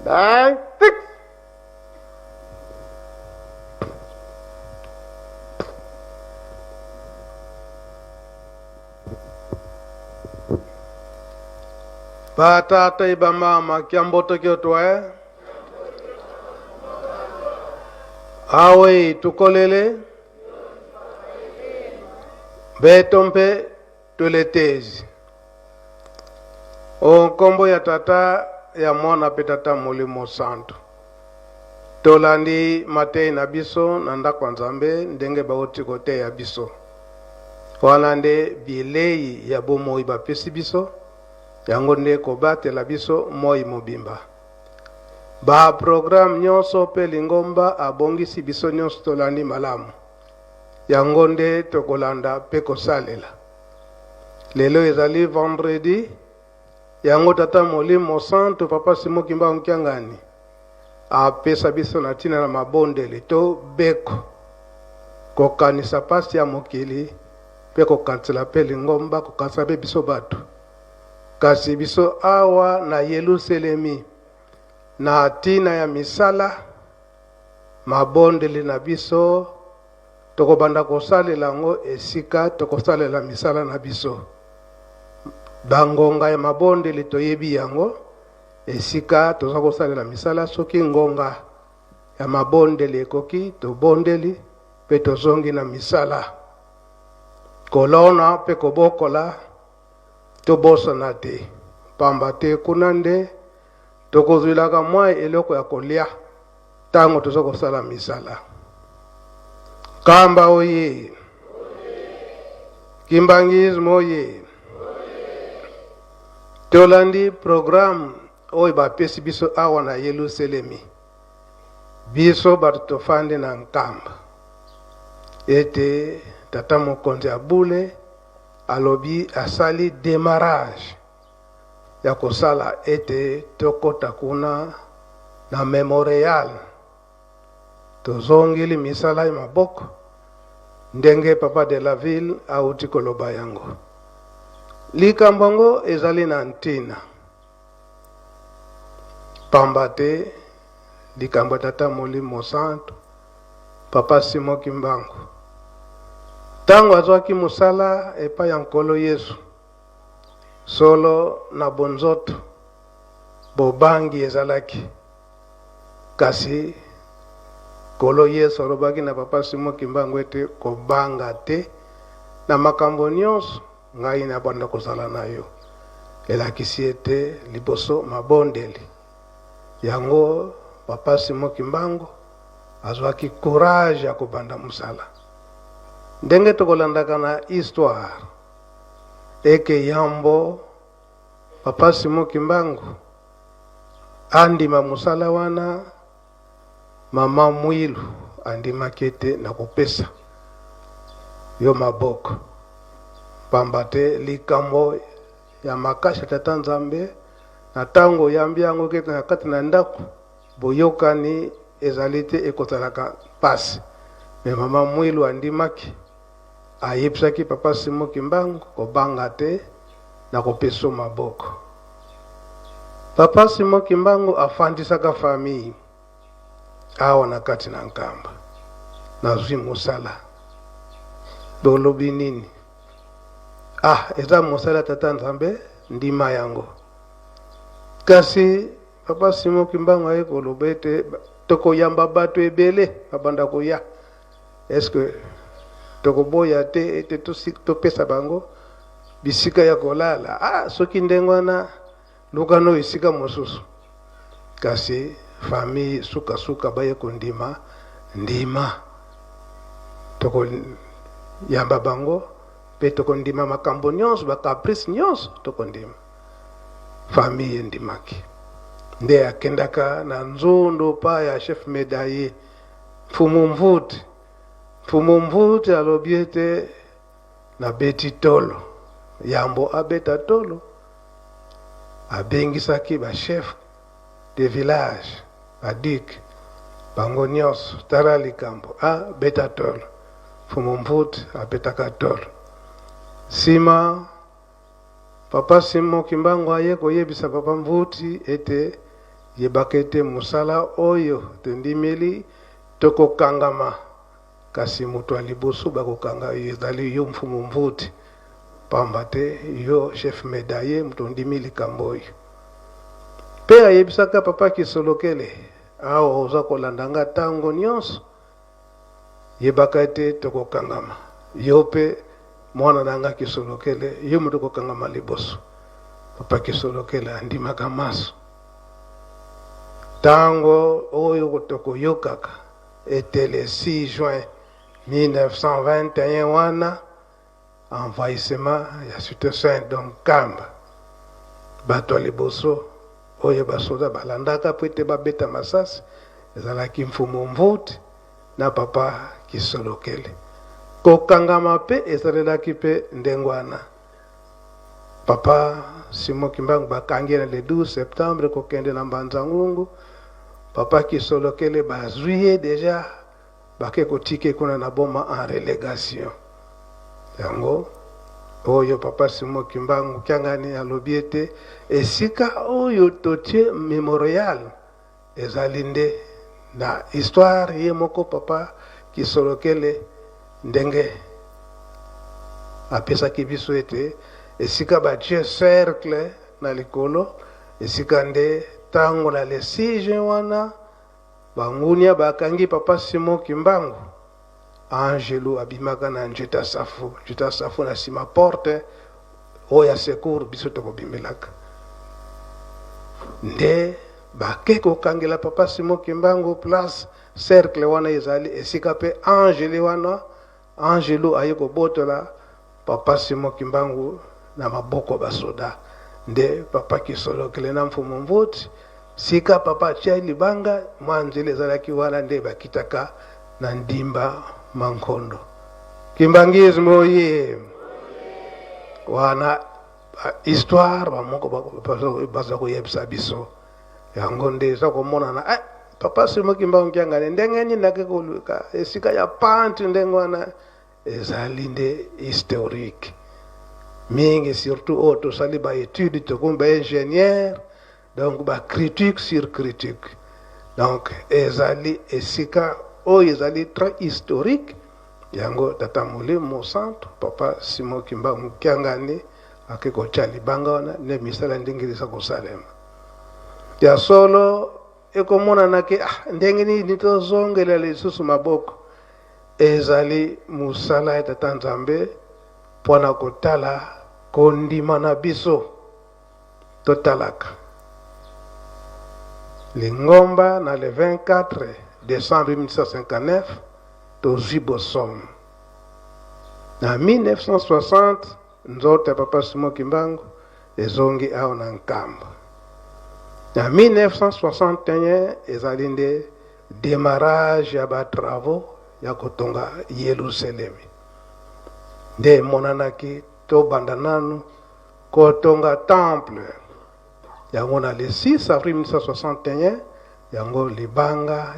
9, 6. Batata ibamama kiamboto kyotwe awe tukolele beto mpe tuletezi o nkombo ya Tata ya Mwana mpe Tata Molimo Santu. Tolandi mateyi na biso na ndako ya Nzambe ndenge bauti koteya biso. Wana nde bilei ya bomoi bapesi biso, yango nde kobatela biso moi mobimba. Ba programme nyonso mpe lingomba abongisi biso nyonso tolandi malamu. Yango nde tokolanda mpe kosalela. Lelo ezali vendredi, yango Tata Molimo Santu Papa Simon Kimbangu Kiangani apesa biso na ntina na mabondeli to beko, kokanisa pasi ya mokili mpe kokanisela mpe lingomba, kokanisela mpe biso bato. Kasi biso awa na Yelusalemi, na ntina ya misala, mabondeli na biso tokobanda kosalela yango esika tokosalela misala na biso. Bangonga ya mabondeli toyebi yango esika toza kosalela misala. Soki ngonga ya mabondeli ekoki, tobondeli mpe tozongi na misala. Kolona mpe kobokola tobosana te, pamba te kuna nde tokozwilaka mwa eloko ya kolia ntango toza kosala misala. Kamba oye, Kimbanguisme oye. Tolandi programme oyo bapesi biso awa na Yelusalemi, biso bato tofandi na Nkamba, ete tata mokonzi ya bule alobi asali demarrage ya kosala ete tokota kuna na memorial. Tozongeli misala ya maboko ndenge papa de la ville auti koloba yango. Likambo yango ezali na ntina, pamba te likambo ya Tata Molimo Santu Papa Simon Kimbangu ntango azwaki mosala epai ya Nkolo Yesu, solo na bonzoto bobangi ezalaki, kasi Nkolo Yesu alobaki na Papa Simon Kimbangu ete kobanga te, na makambo nyonso ngai nabanda kozala na yo. Elakisi ete liboso mabondeli yango Papa Simon Kimbangu azwaki courage ya kobanda mosala. Ndenge tokolandaka na histoire eke yambo Papa Simon Kimbangu andima mosala wana, Mama Mwilu andimaki ete nakopesa yo maboko, pamba te likambo ya makasi ya Tata Nzambe na ntango oyambi yango kete na kati na ndako boyokani ezali te, ekozalaka mpasi. Me Mama Mwilu andimaki, ayebisaki Papa Simon Kimbangu kobanga te, nakopesa yo maboko. Papa Simon Kimbangu afandisaka famille awa na kati na Nkamba. Nazwi mosala, bolobi nini? Ah, eza mosala Tata Nzambe, ndima yango. Kasi Papa Simon Kimbangu aye koloba ete tokoyamba bato ebele babanda koya, est-ce que tokoboya te ete topesa bango bisika ya kolala? Ah, soki ndenge wana luka no esika mosusu. Kasi famille sukasuka baye kondima, ndima tokoyamba bango mpe tokondima makambo nyonso, ba caprice nyonso tokondima. Famille endimaki. Nde akendaka na nzundu pa ya chef medaille Mfumu Mvuti. Mfumu Mvuti alobi ete nabeti tolo. Yambo abeta tolo, abengisaki ba chef de village, ba duc, bango nyonso, tala likambo, abeta tolo. Mfumu Mvuti abetaka tolo. Sima Papa Simon Kimbangu aye koyebisa Papa Mvuti ete Yebaka ete mosala oyo tondimeli, tokokangama, kasi moto ya liboso bakokanga yo ezali yo Mfumu Mvuti, pamba te yo chef medaille moto ondimi likambo oyo. Mpe ayebisaka Papa Kisolokele, awa oza kolanda nga tango nionso, yebaka ete tokokangama, yo mpe mwana na nga Kisolokele, yo moto okokangama liboso. Papa Kisolokele andimaka manso. Tango oyo tokoyokaka ete le 6 juin 1921 wana envahissement ya Cité Sainte, donc Nkamba, bato ya liboso oyo basoda balandaka mpo ete babeta masasi ezalaki Mfumu Mvuti na Papa Kisolokele. Kokangama mpe esalelaki mpe ndenge wana. Papa Simon Kimbangu bakangi ye na le 12 septembre kokende na Mbanza Ngungu. Papa Kisolokele bazwi ye deja bake kotika ye kuna na Boma en relegation. Yango oyo Papa Simon Kimbangu Kiangani alobi ete esika oyo totie memorial ezali nde na histoire ye moko Papa Kisolokele ndenge apesaki biso ete esika batie cercle na likolo esika nde tango na le 6 juin wana bangunia bakangi Papa Simon Kimbangu, angelu abimaka na njeta safu, njeta safu na sima porte oyo ya secours biso tokobimelaka nde bake kokangela Papa Simon Kimbangu place cercle wana ezali esika pe angeli wana angelu aye kobotola Papa Simon Kimbangu na maboko basoda nde Papa Kisolokele na Mfumu Mvuti sika Papa atia libanga mwa nzela ezalaki wana nde bakitaka na ndimba mankondo Kimbanguisme oye wana histoire bamoko baza koyebisa biso yango nde eza komonana eh, Papa Simon Kimbangu Kiangani ndenge nini nake koluka esika ya pante ndenge wana ezali nde historique mingi surtout oyo tosali ba etude tokomi ba ingénieur donc ba critique sur critique donc ezali esika oyo ezali très historique yango tata molimo centre Papa Simon Kimbangu Kiangani ake kotia libanga wana nde misala ndenge eza kosalema ya solo ekomonana ke ah, ndenge nini tozongela lisusu maboko ezali mosala ya tata Nzambe mpo na kotala kondima na biso. Totalaka lingomba na le 24 décembre 1959 tozwi bosomo na 1960 nzoto ya Papa Simon Kimbangu ezongi awa na Nkamba. Na 1961 ezali nde demarrage ya ba travaux ya kotonga Yelusalemi. Nde emonanaki tobanda nanu kotonga temple yango na le 6 avril 1961 yango libanga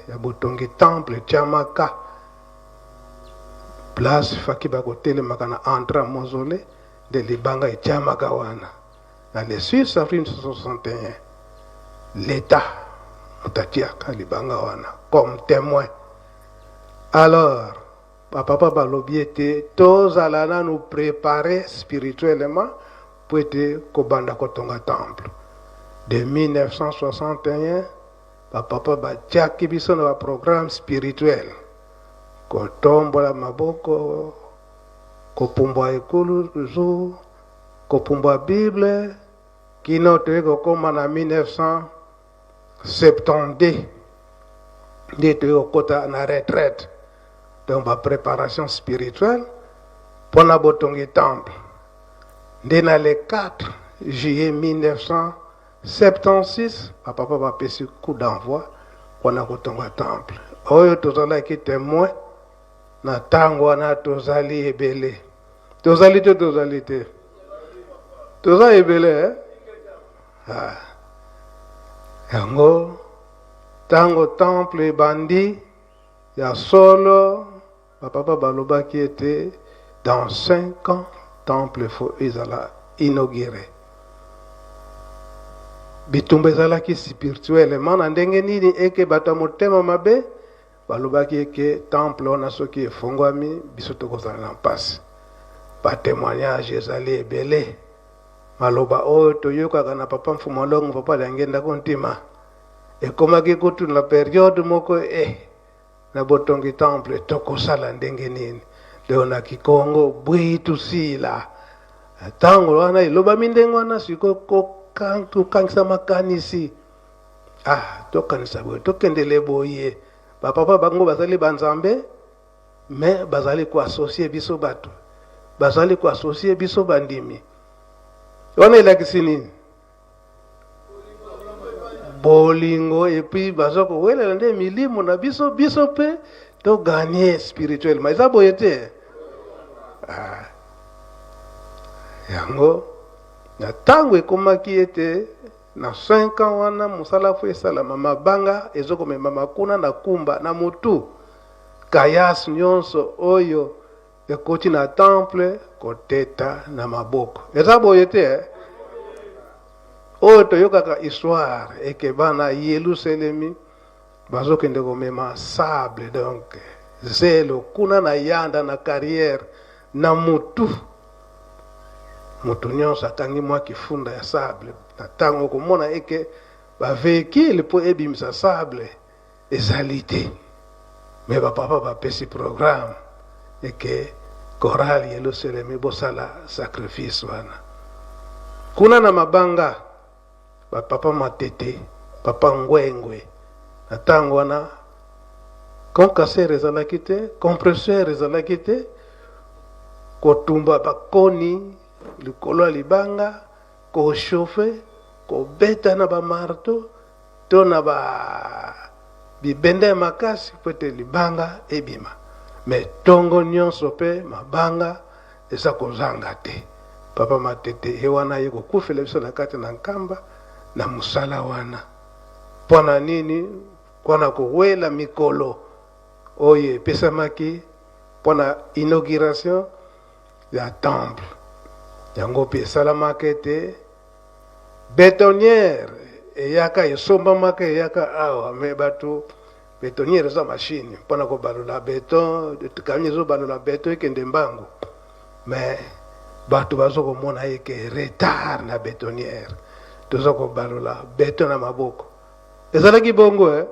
ya botongi temple etiamaka place faki bakotelemaka na entrée ya mausolée nde libanga etiamaka wana na le 6 avril 1961 l'État moto atiaka libanga wana comme témoin. Alors bapapa balobi ete tozala nanu préparé spirituellement po ete kobanda kotonga temple. De 1961 bapapa batiaki biso na baprogramme spirituel, kotombola maboko, kopumbwa ekuluzu, kopumbwa Bible, kino toyei kokóma na 1972 nde toyei kokota na retraite. Donc bapréparation spirituelle mpona botongi temple nde na le 4 juillet 1976 bapapa bapesi coup d'envoi mpona kotonga temple oyo tozalaki témoin na ntango wana. Tozali ebele, tozali te, tozali te, toza ebele eh? Ah. Yango ntango temple ebandi ya solo, bapapa balobaki ete dans 5 ans temple faut ezala inauguré. Bitumba ezalaki spirituellement na ndenge nini eke bato ya motema mabe balobaki eke temple wana soki efongwami biso tokozala na mpasi. Ba témoignage ezali ebele. Maloba oyo toyokaka na papa Mfumu Alongo, papa Diangienda Kuntima, ekomaki kutu na periode moko na botongi temple tokosala ndenge nini? Leo na Kikongo bwitusila. Ntango wana elobami ndenge wana, sikoyo kokangisa makanisi, tokanisa boye, tokendele boye. Bapapa bango bazali banzambe, me bazali koassocier biso bato, bazali koassocier biso bandimi. Wana elakisi nini? Bolingo. Et puis baza kowelela nde milimo na biso, biso mpe togagner spirituellement. Eza boye te? Yango na ntango ekomaki ete na 5 ans wana mosala fo esalama, mabanga ezokomemama kuna na kumba na motu, kayas nyonso oyo ekoti na temple koteta na maboko. Eza boye te, eh? Oyo toyokaka histoire eke bana Yelusalemi bazokende komema sable, donc zelo, kuna na yanda na carrière na mutu. Moto nyonso akangi mwa kifunda ya sable. Na ntango okomona eke bavéhicule mpo ebimisa sable ezali te, me bapapa bapesi programme eke chorale Yelusalemi bosala sacrifice wana kuna na mabanga. Bapapa Matete, papa Ngwengwe, na ntango wana concasseur ezalaki te, compresseur ezalaki te, kotumba bakoni likolo ya libanga, kochauffer, kobeta na bamarteau to na ba bibende ya makasi po ete libanga ebima. Me ntongo nyonso mpe mabanga eza kozanga te. Papa Matete ye wana ye kokufela biso na kati na Nkamba na mosala wana. Mpo na nini? Mpona kowela mikolo oyo epesamaki mpona inauguration ya temple. Yango mpe esalamaka ete bétonnière eyaka, esombamaka, eyaka awa, me bato, bétonnière eza machine mpona kobalola béton, camion ezobalola béton ekende mbangu, me bato baza komona eke retard na bétonnière, toza kobalola béton na maboko. Ezalaki bongo, eh?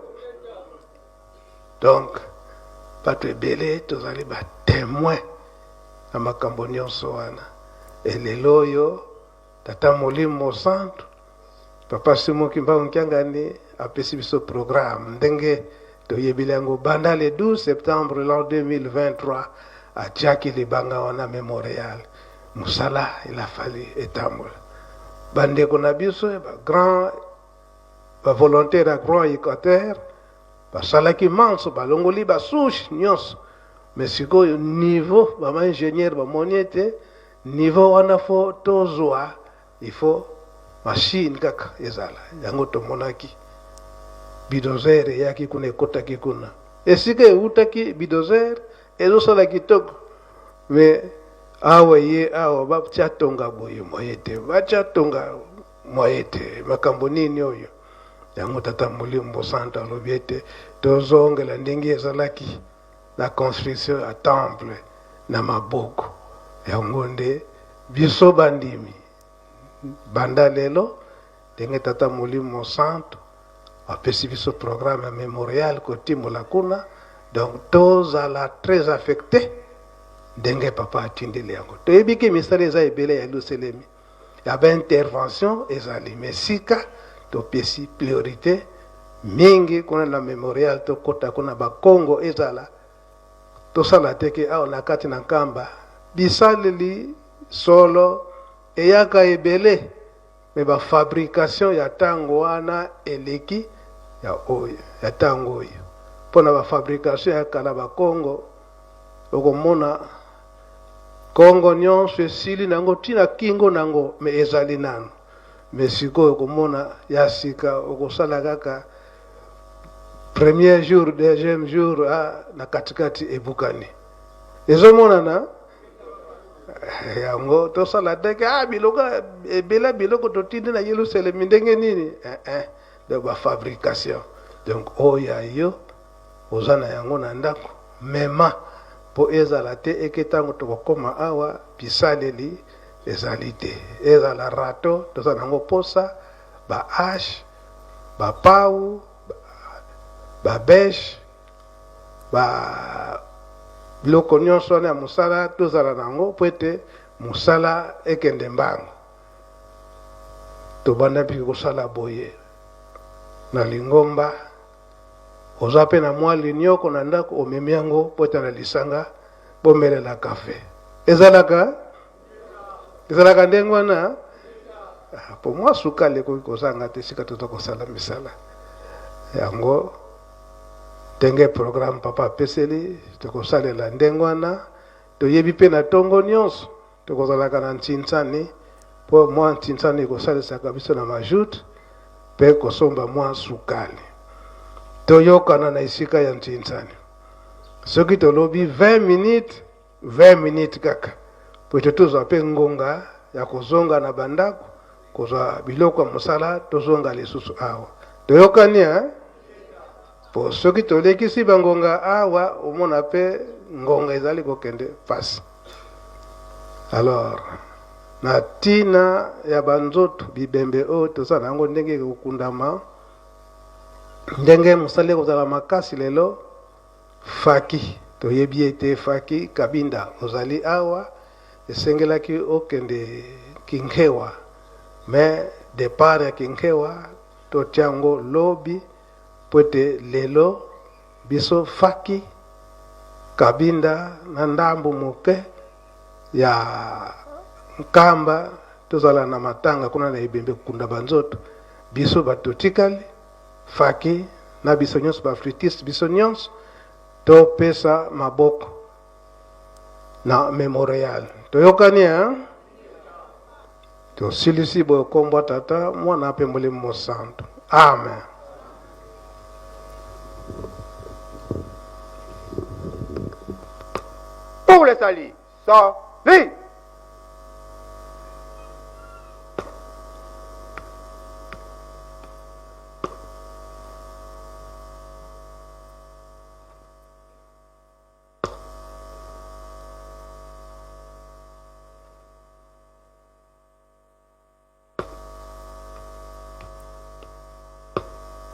Donc bato ebele tozali batémoin na makambo nyonso wana. Elelo oyo tata Molimo Mosantu, papa Simon Kimbangu Kiangani, apesi biso programme ndenge toyebeli yango banda le 12 septembre l'an 2023 atiaki libanga wana mémorial. Mosala elafali etambola. Bandeko na biso bagrand bavolontaire ya Grand Équateur basalaki manso, balongoli basouche nyonso, mais sikoyo niveau bama ingénieur bamoni ete niveau wana fo tozwa, il faut machine kaka ezala. Yango tomonaki bulldozer eyaki kuna, ekotaki kuna esika eutaki. Bulldozer ezosala kitoko, mais awa ye awa batia tonga boye moye te, batia tonga moye te. Makambo nini oyo? Yango tata Molimo Santo alobi ete tozongela ndenge ezalaki na construction ya temple na maboko. Yango nde biso bandimi banda lelo, ndenge tata Molimo Santo apesi biso programme ya mémorial kotimbola kuna, donc tozala très affecté ndenge papa atindeli yango. Toyebi ke misala eza ebele ya Yelusalemi, ya baintervention ezali, mais sika topesi priorité mingi kuna na mémorial. Tokɔta kuna, bakongo ezala, tosala teke awa na kati na Nkamba bisaleli solo eyaka ebele, me bafabrication ya ntango wana eleki ya oyo ya ntango oyo. Mpona bafabrication ya kala, bakongo, okomona kongo nyonso esili nango ntina kingo nango, me ezali nano. Me sikoyo okomona ya sika, okosala kaka premier jour, deuxième jour, na katikati ebukani. Ezomonana. Yango tosala te ke ah biloko ebele biloko totindi na Yelusalemi ndenge nini eh, eh. Donc ba fabrication donc oyo ya yo oza na yango na ndako mema mpo ezala te eke ntango tokokoma awa bisaleli ezali te ezala rato toza na yango posa ba hache ba pau ba beche ba biloko nyonso wana ya mosala tozala na yango mpo ete mosala ekende mbangu. Tobanda mpe kosala boye na lingomba, oza mpe na mwa linioko na ndako, omemi yango mpo ete na lisanga bomelela kafe. Ezalaka ezalaka ndenge wana ah, mpo mwa sukali ekoki kozanga te esika toza kosala misala yango. Ndenge programme papa apeseli tokosalela ndenge wana. Toyebi mpe na ntongo nyonso tokozalaka na ntinsani mpo mwa ntinsani ekosalisaka biso na majoute mpe kosomba mwa sukali. Toyokana na esika ya ntinsani. Soki tolobi 20 minutes, 20 minutes kaka po ete tozwa mpe ngonga ya kozonga na bandako kozwa biloko ya mosala tozonga lisusu awa. Toyokani hein? Po soki tolekisi bangonga awa omona pe ngonga ezali kokende pasi. Alors na tina ya banzoto bibembe oyo toza na yango ndenge ekokundama ndenge mosala ekozala makasi lelo Faki toyebi ete Faki Kabinda ozali awa esengelaki okende Kinkewa mais depart ya Kinkewa totia yango lobi mpo ete lelo biso Faki Kabinda na ndambu moke ya Nkamba tozala na matanga kuna na ebembe kokunda ba nzoto biso bato totikali Faki na biso nyonso ba flûtiste biso nyonso topesa maboko na memorial toyokani hein? Tosilisi boye kombo tata mwana mpe molimo mosantu amen. Pour le salut, salut!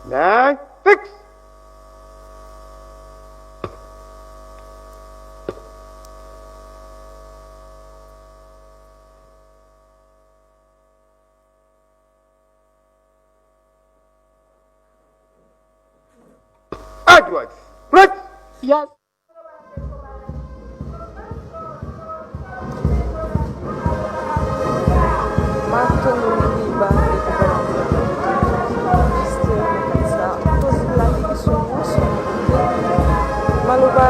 Nine, six. À droite. Droite. Yes. Matondo mingi bandeko balandi ya Christ nakanisa tozolandi biso nyonso na bokebi maloba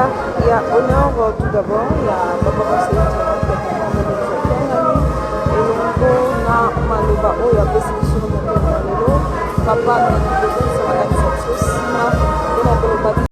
ya honneur tout d'abord ya papa conseiller directeur Kiangani elongo na maloba oyo apesi biso na mokolo ya lelo papa ameki kozongisa makanisi ya biso nsima mpona koloba.